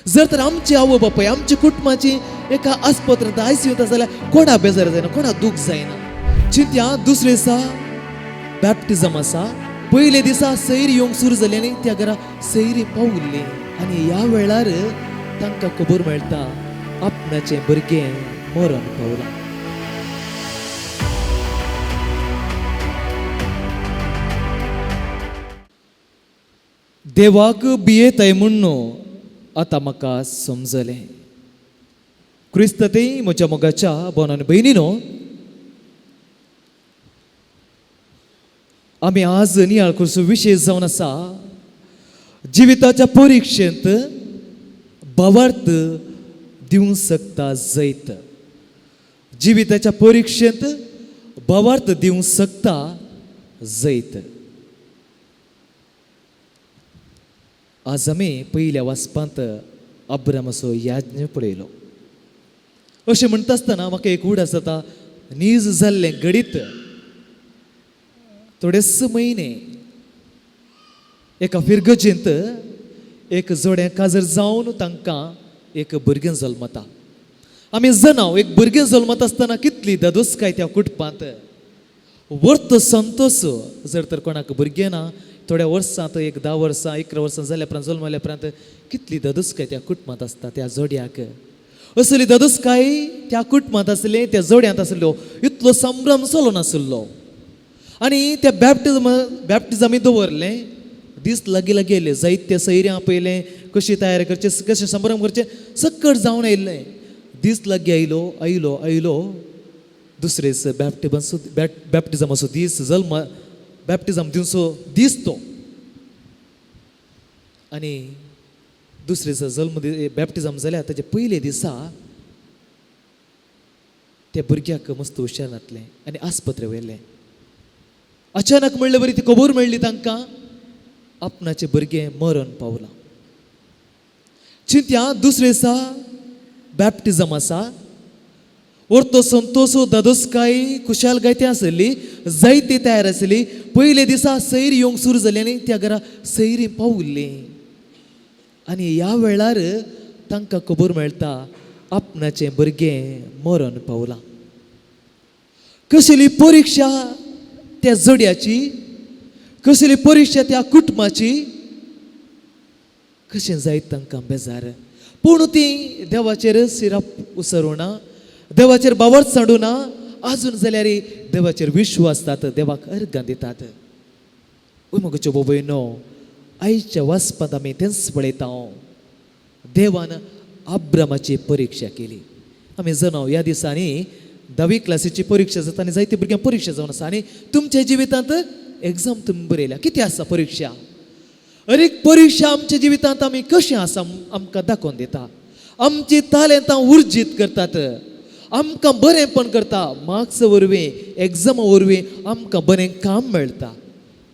जर तर आमचे आवय बापाय आमच्या कुटुंबाची एका आस्पत्रेंत आयसीयूंत जाल्यार कोणा बेजार जायना, कोणा दूख जायना. चिंत्या दुसरे दिसा बॅप्टिझम आसा. पयले दिसा सैरी येवंक सुरू जाली आनी त्या घरा सैरी पावल्ली आनी ह्या वेळार तांकां खबर मेळटा आपणाचें भुरगें मरण पावलां. देवाक भियेताय म्हूण आतां म्हाका समजलें. क्रिस्ततेय म्हज्या मोगाच्या भोवन आनी भयणीनो, आमी आज नियाळ करचो विशय जावन आसा जिविताच्या परिक्षेंत भावार्थ दिवंक शकता जैत. जिविताच्या परिक्षेंत भावार्थ दिवंक शकता जैत. आज आमी पयल्या वाचपांत अब्रामाचो याज्ञ पळयलो. अशें म्हणटा आसतना म्हाका एक उडास जाता, नीज जाल्लें घडीत थोडेच म्हयने एका फिरगजेंत एक जोडें काजर जावन तांकां एक भुरगें जल्मता. आमी जनाव एक भुरगें जल्मता आसतना कितली दादोसकाय त्या कुटुंबांत, वर्त संतोश. जर तर कोणाक भुरगें ना, थोड्या वर्सां एक 10 वर्सां 11 वर्सां जाल्या उपरांत जल्मल्या उपरांत कितली दादोसकाय त्या कुटुंबांत आसता त्या जोड्याक. असली दादोसकाय त्या कुटुंबांत आसले, त्या जोड्यांत आसलो, इतलो संभ्रम चलो नासलो. आनी त्या बॅप्टिजमी दवरलें, दीस लागीं लागीं येयले, जायते सैऱ्यां पयलें कशी तयार करचें, कशें संभ्रम करचें, सक्कड जावन आयिल्लें. दीस लागीं आयलो आयलो आयलो, दुसरेच बॅप्टिजमाचो दीस, जल्म बॅप्टिजम दिवचो दीस तो. आनी दुसरेच जल्म बॅप्टिजम जाल्यार ताचे पयले दिसा त्या भुरग्याक मस्त हुशार नातलें आनी आस्पत्रे व्हेलें. अचानक म्हणले बरी ती खबर मेळ्ळी तांकां आपणाचें भुरगें मरण पावलां. चिंत्या दुसरे दिसा बॅप्टिजम आसा, वर्तो संतोसो दादोसकाय खुशालकाय ती आसली, जायती तयार आसली. पयले दिसा सैरी येवंक सुरू जाली आनी त्या घरा सैरी पावल्ली आनी ह्या वेळार तांकां खबर मेळटा आपणाचें भुरगें मरण पावलां. कसली परिक्षा त्या जोड्याची, कसली परिक्षा त्या कुटुंबाची, कशें जायत तांकां बेजार. पूण ती देवाचेर सिरप उसरुना, देवाचेर बावट सांडुना, आजून जाल्यार देवाचेर विश्वास जाता, देवाक अर्गां दितात. ओय म्हगेच्यो भोवयनो, आयच्या वाचपांत आमी तेंच पळयता. देवान अब्रामाची परिक्षा केली. आमी जाणाव ह्या दिसांनी 10वी क्लासीची परिक्षा जाता आनी जायते भुरग्यांक परिक्षा जावन आसा. आनी तुमच्या जिवितांत एग्जाम तुमी बरयल्या, कितें आसा परिक्षा? अरेक परिक्षा आमच्या जिवितांत आमी कशें आसा आमकां दाखोवन दिता, आमची तालेंतां उर्जीत करतात, आमकां बरेंपण करता. मार्क्स वरवीं, एग्जामा वरवीं आमकां बरें काम मेळटा.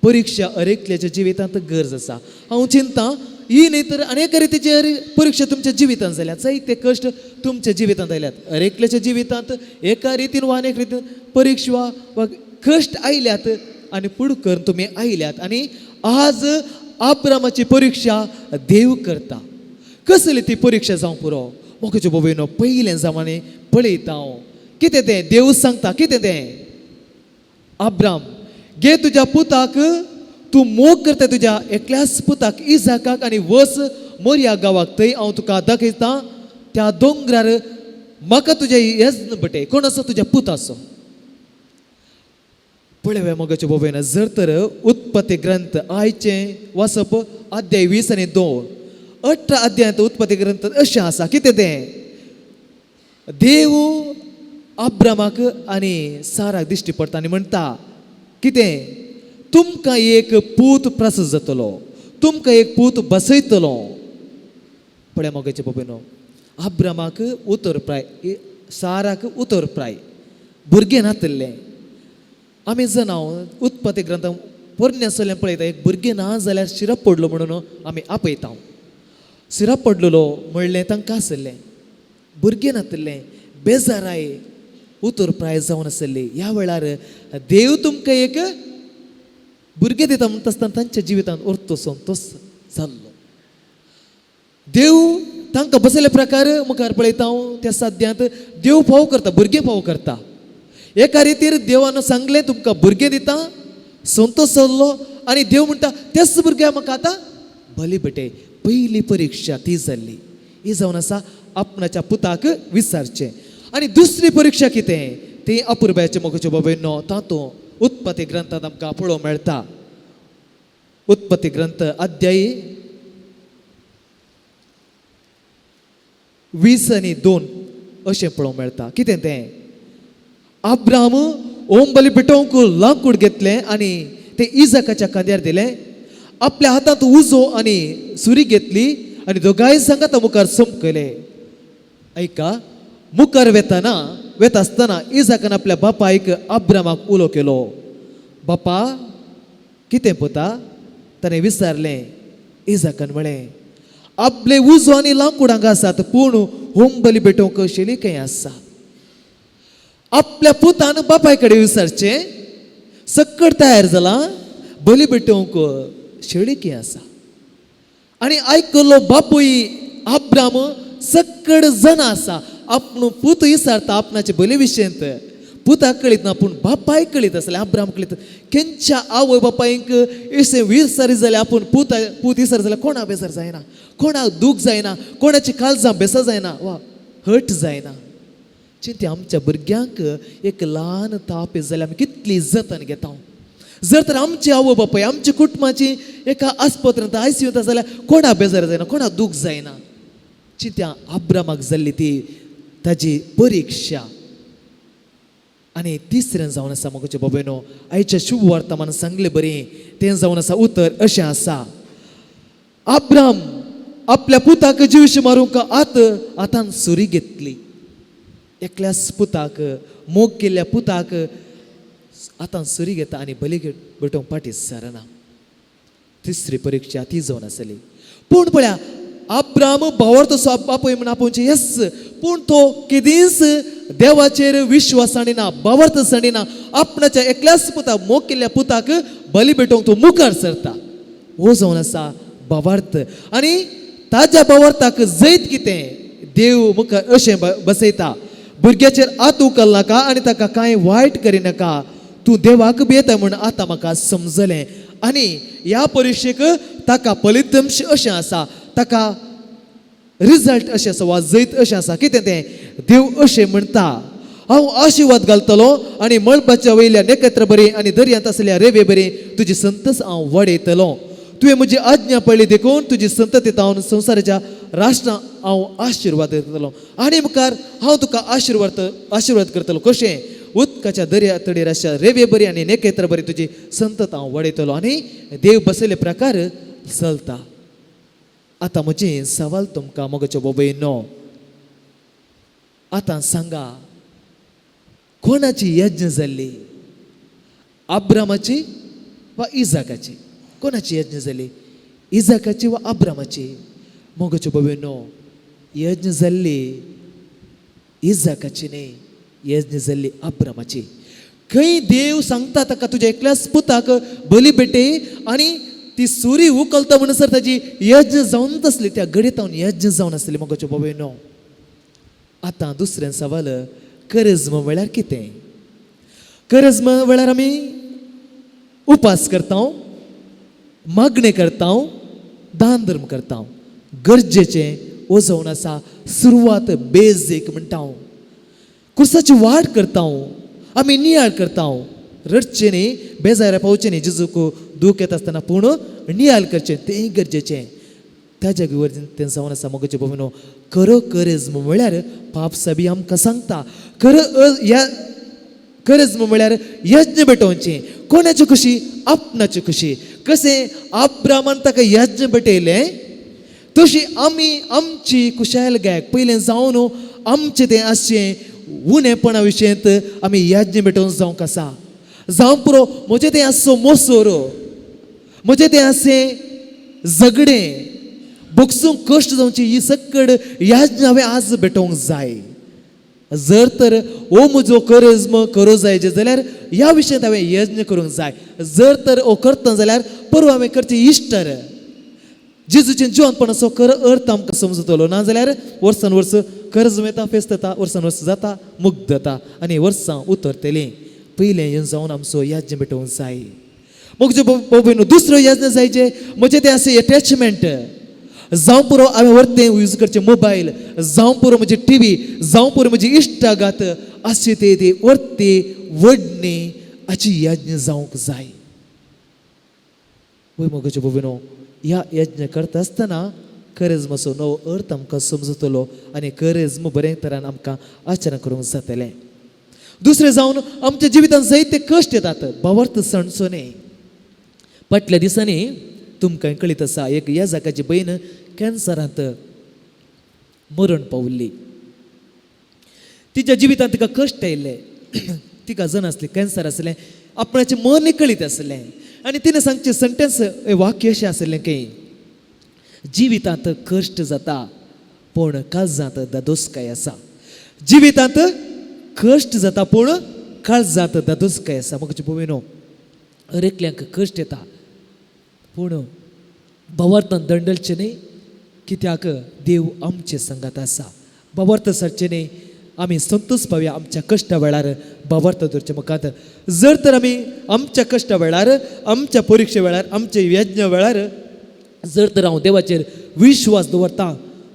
परिक्षा अरेकल्याच्या जिवितांत गरज आसा. हांव चिंता ही न्ही तर अनेक रितीची अरे परिक्षा तुमच्या जिवितांत जाल्या, जायते कश्ट तुमच्या जिवितांत आयल्यात. अरेकल्याच्या जिवितांत एका रितीन वा अनेक रितीन परिक्षा वा कश्ट आयल्यात आनी पुढ करून तुमी आयल्यात. आनी आज अब्रामाची परिक्षा देव करता. कसली ती परिक्षा जावं पुरो म्हज्या भोवयनो, पयलें जमाने पळयता हांव कितें तें देव सांगता. कितें तें? अब्राम घे तुज्या पुताक, तूं मोग करता तुज्या एकल्याच पुताक इजाकाक, आनी वच मोरया गांवाक, थंय हांव तुका दाखयता त्या दोंगरार म्हाका तुजें यज्ञ बटे. कोण आसा? तुज्या पुताचो. पळय मोगाचे भोवयना, जर तर उत्पत्ती ग्रंथ आयचें वाचप अध्याय 20 आनी 2 18 अध्यायांत उत्पत्ती ग्रंथ अशें आसा. कितें तें? देव अब्रामाक आनी साराक दिश्टी पडटा आनी म्हणटा कितें? तुमकां एक पूत प्रसत जातलो, तुमकां एक पूत बसयतलो. पळय मोगाचे बाबेनो, अब्रामाक उतर प्राय, साराक उतर प्राय, भुरगें नातिल्लें. आमी जाणां उत्पत्ती ग्रंथ पोरण्या सल्यान पळयता, एक भुरगें ना जाल्यार शिरप पडलो म्हणून आमी आपयता. सिरप पडलेलो म्हणलें तांकां आसलें, भुरगें नातिल्लें, बेजाराय उतर प्राय जावन आसली. ह्या वेळार देव तुमकां एक भुरगें दिता म्हणटा आसतना तांच्या जिवितांत अर्थ संतोश जाल्लो. देव तांकां बसयल्ले प्रकार मुखार पळयता हांव त्या साद्यांत देव फाव करता, भुरगें फाव करता. एका रितीर देवान सांगलें तुमकां भुरगें दिता, संतोश जाल्लो आनी देव म्हणटा त्याच भुरग्या म्हाका आतां बली भेटय. पयली परिक्षा ती जाल्ली, ही जावन आसा आपणाच्या पुताक विचारचें. आनी दुसरी परिक्षा कितें ती अपुरबायेचे मोगाचे बाबा तातूंत उत्पत्ती ग्रंथांत आमकां पळोवंक मेळटा. उत्पत्ती ग्रंथ अध्यायी 20 आनी 2 अशें पळोवंक मेळटा. कितें तें? अब्राहम ओम बली पेटोवंक लांकूड घेतलें आनी तें इजाकाच्या खांद्यार दिलें, आपल्या हातांत उजो आनी सुरी घेतली आनी दोगांय सांगाता मुखार चमकले. आयका, मुखार वेताना वेता आसतना इजाकान आपल्या बापायक अब्रामाक उलो केलो, बापा कितें पुता? ताणें विचारलें. इजाकान म्हळें, आपले उजो आनी लांकूड हांगा आसात, पूण होम बली पेटोवंक शेली खंय आसा? आपल्या पुतान बापाय कडेन विचारचें, सक्कड तयार जाला, बली पेटोवंक शेळी खंय आसा? आनी आयकल्लो बापूय अब्राम सक्कड जाणा आसा, आपणू पूत विचारता आपणाचे बली विशयंत. पुताक कळीत ना पूण बापाय कळीत आसलें, अब्राम कळीत. केंच्या आवय बापायंक अशें विचारी जाल्यार आपूण पूत पूत विचार जाल्यार कोणाक बेजार जायना, कोणाक दूख जायना, कोणाची काळजां बेसार जायना वा हट जायना. चिंती आमच्या भुरग्यांक एक ल्हान ताप येत जाल्यार आमी कितली जतन घेता. जर तर आमची आवय बापाय आमच्या कुटुंबाची एका आस्पत्रेंत आयसीयूंत आसा जाल्यार कोणाक बेजार जायना, कोणाक दूख जायना. चिंत्या अब्रामाक जाल्ली ती ताजी परिक्षा. आनी तिसरें जावन आसा मोगाचे बाबेनो, आयच्या शुभ वर्तमान सांगले बरी तें जावन आसा उतर अशें आसा, अब्राम आपल्या पुताक जिवशी मारूंक आत हातान सुरी घेतली. एकल्याच पुताक, मोग केल्ल्या पुताक आतां सुरी घेता आनी बली भेटोवंक फाटीं सरना. तिसरी परिक्षा ती जावन आसली. पूण पळया अब्राम भावार्थ असो बापूय म्हण आपोवचें येस, पूण तो केदींच देवाचेर विश्वास हाडिना, भावार्थ सांडिना. आपणाच्या एकल्याच पुताक, मोग केल्ल्या पुताक बली भेटोवंक तो मुखार सरता. हो जावन आसा भावार्थ. आनी ताज्या भावार्थाक जैत कितें देव मुखार अशें बसयता, भुरग्याचेर हात उखल नाका आनी ताका कांय वायट करिनाका, तूं देवाक भियेता म्हूण आतां म्हाका समजलें. आनी ह्या परिक्षेक ताका फलितंश अशें आसा, ताका रिजल्ट अशें आसा वा जैत अशें आसा. कितें तें? देव अशें म्हणटा, हांव आशिर्वाद घालतलो आनी मळबाच्या वयल्या नखेत्र बरी आनी दर्यांत आसल्या रेवे बरी तुजी संतस हांव वाडयतलो. तुवें म्हजी आज्ञा पळयली देखून तुजी संतती हांव संवसाराच्या राष्ट्रां हांव आशिर्वाद दितलो आनी मुखार हांव तुका आशिर्वाद आशिर्वाद करतलो. कशें? उदकाच्या दर्या तडीर आसच्या रेवे बरी आनी नखेत्र बरी तुजी संतत हांव वाडयतलो. आनी देव बसयल्ले प्रकार चलता. आतां म्हजें सवाल तुमकां मोगाच्यो बाबयनो, आतां सांगा, कोणाची यज्ञ जाल्ली? अब्रामाची वा इजाकाची? कोणाची यज्ञ जाली? इजाकाची वा अब्रामाची? मोगाच्यो बाबयनो, यज्ञ जाल्ली इजाकाची न्ही, यज्ञ जाल्ली अब्रामाची. खंय देव सांगता ताका तुज्या एकल्याच पुताक बली भेटे आनी ती सुरी उखलता म्हणसर ताजी यज्ञ जावन आसली, त्या घडयेतावन यज्ञ जावन आसली. मोगाच्यो बाबयनो, आतां दुसरें सवाल, करिज्म म्हळ्यार कितें? करिज्म म्हळ्यार आमी उपास करता, मागणें करता, दान धर्म करता. गरजेचें हो जावन आसा सुरवात, बेजीक म्हणटा हांव. कुर्साची वाड करता, आमी नियाळ करता. रडचें न्ही, बेजारा पावचें न्ही, जेजूक दूख येता आसतना, पूण नियाळ करचें तेंय गरजेचें. ताज्या विवर्जन तें जावन आसा मोगाचे बाबूनो, खरो करिज्म म्हळ्यार पाप साबी आमकां सांगता, खरो ह्या करिज्म म्हळ्यार यज्ञ भेटोवचें. कोणाची खुशी? आपणाची खुशी. कशें अब्रामान ताका यज्ञ भेटयलें तशी आमी आमची कुशायल गायक पयलें जावन आमचें तें आसचें उणेपणा विशयंत आमी यज्ञ भेटोवन जावंक आसा. जावं पुरो म्हजें तें आसचो मोसोर, म्हजें तें आसचें झगडें, बोगसूंक कश्ट जावची ही सक्कड यज्ञ हांवें आज भेटोवंक जाय. जर तर हो म्हजो करिज्म करूं जाय जाल्यार ह्या विशयांत हांवें यज्ञ करूंक जाय. जर तर हो करता जाल्यार परवा हांवें करचें इश्टर. जेजूचें जिवनपणाचो खरो अर्थ आमकां समजतलो. ना जाल्यार वर्सान वर्स कर्ज येता, फेस्त येता, वर्सान वर्स जाता, मुग्ध जाता आनी वर्सां उतरतलीं. पयलें येवन जावन आमचो याज्ञ भेटोवंक जाय. मग भयणू दुसरो याज्ञ जाय जे म्हजें तें आसा एटॅचमेंट. जावं पुरो हांवें वरतें यूज करचें मोबायल, जावं पुरो म्हजी टिवी, जावं पुरो म्हजी इश्टागात, अशी ती ती वरती वडणी हाची यज्ञ जावंक जाय. वय मोगाचे भोविनो, ह्या यज्ञ करता आसतना करेज्माचो नवो अर्थ आमकां समजतलो आनी करेज्म बरें तरान आमकां आचरण करूंक जातलें. दुसरें जावन आमच्या जिवितांत जायते कश्ट येतात, भावार्थ सणचो न्ही. फाटल्या दिसांनी तुमकां कळीत आसा, एक ह्या जाग्याची भयण कॅन्सरांत मरण पाविल्ली. तिच्या जिवितांत तिका कश्ट आयिल्ले, तिका जन आसलें कॅन्सर आसलें, आपणाचें मन कळीत आसलें. आनी तिणें सांगचें सेंटेन्स वाक्य अशें आसलें की जिवितांत कश्ट जाता पूण काळजांत दादोसकाय आसा. जिवितांत कश्ट जाता पूण काळजांत दादोसकाय आसा. म्हाका पळय हर एकल्यांक कश्ट येता पूण भावार्थान दंडलचें न्ही, कित्याक देव आमचे संगात आसा. भावार्थ सरचें न्ही, आमी संतोश पावया आमच्या कश्टा वेळार भावार्थ दवरचे मुखार. जर तर आमी आमच्या कश्टा वेळार, आमच्या परिक्षे वेळार, आमच्या यज्ञ वेळार जर तर हांव देवाचेर विश्वास दवरता,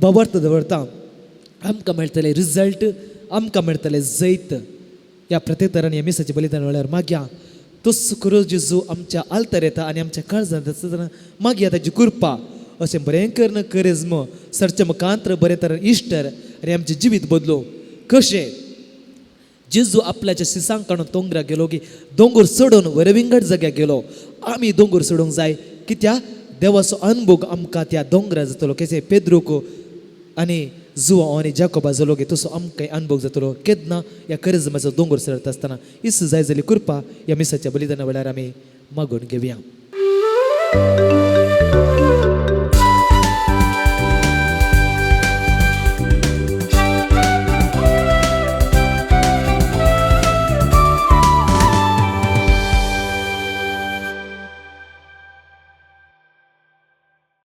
भावार्थ दवरता, आमकां मेळटलें रिजल्ट, आमकां मेळटलें जैत. ह्या प्रत्येक ह्या मिसाचे बलिदान वेळार मागया तोच खरो जेजू आमच्या आल्तार येता आनी आमच्या काळजांत आसतना मागया ताची कृपा. अशें बरें करून करेज्म सरच्या मुखांत्र बरें तरेन इश्टर आनी आमचें जिवीत बदलूं. कशें जेजू आपल्याच्या सिसांक काडून दोंगराक गेलो की दोंगर चडोवन वरविंगड जाग्यार गेलो. आमी दोंगर चडोवंक जाय, कित्याक देवाचो अनभोग आमकां त्या दोंगरार जातलो. कशें पेद्रूक आनी जुवा आनी जाकोबा जालो की तसो आमकां अनभोग जातलो केन्ना ह्या करिज्माचो दोंगर चडत आसतना. इस जाय जाली कृपा ह्या मिसाच्या बलिदाना वेळार आमी मागून घेवया.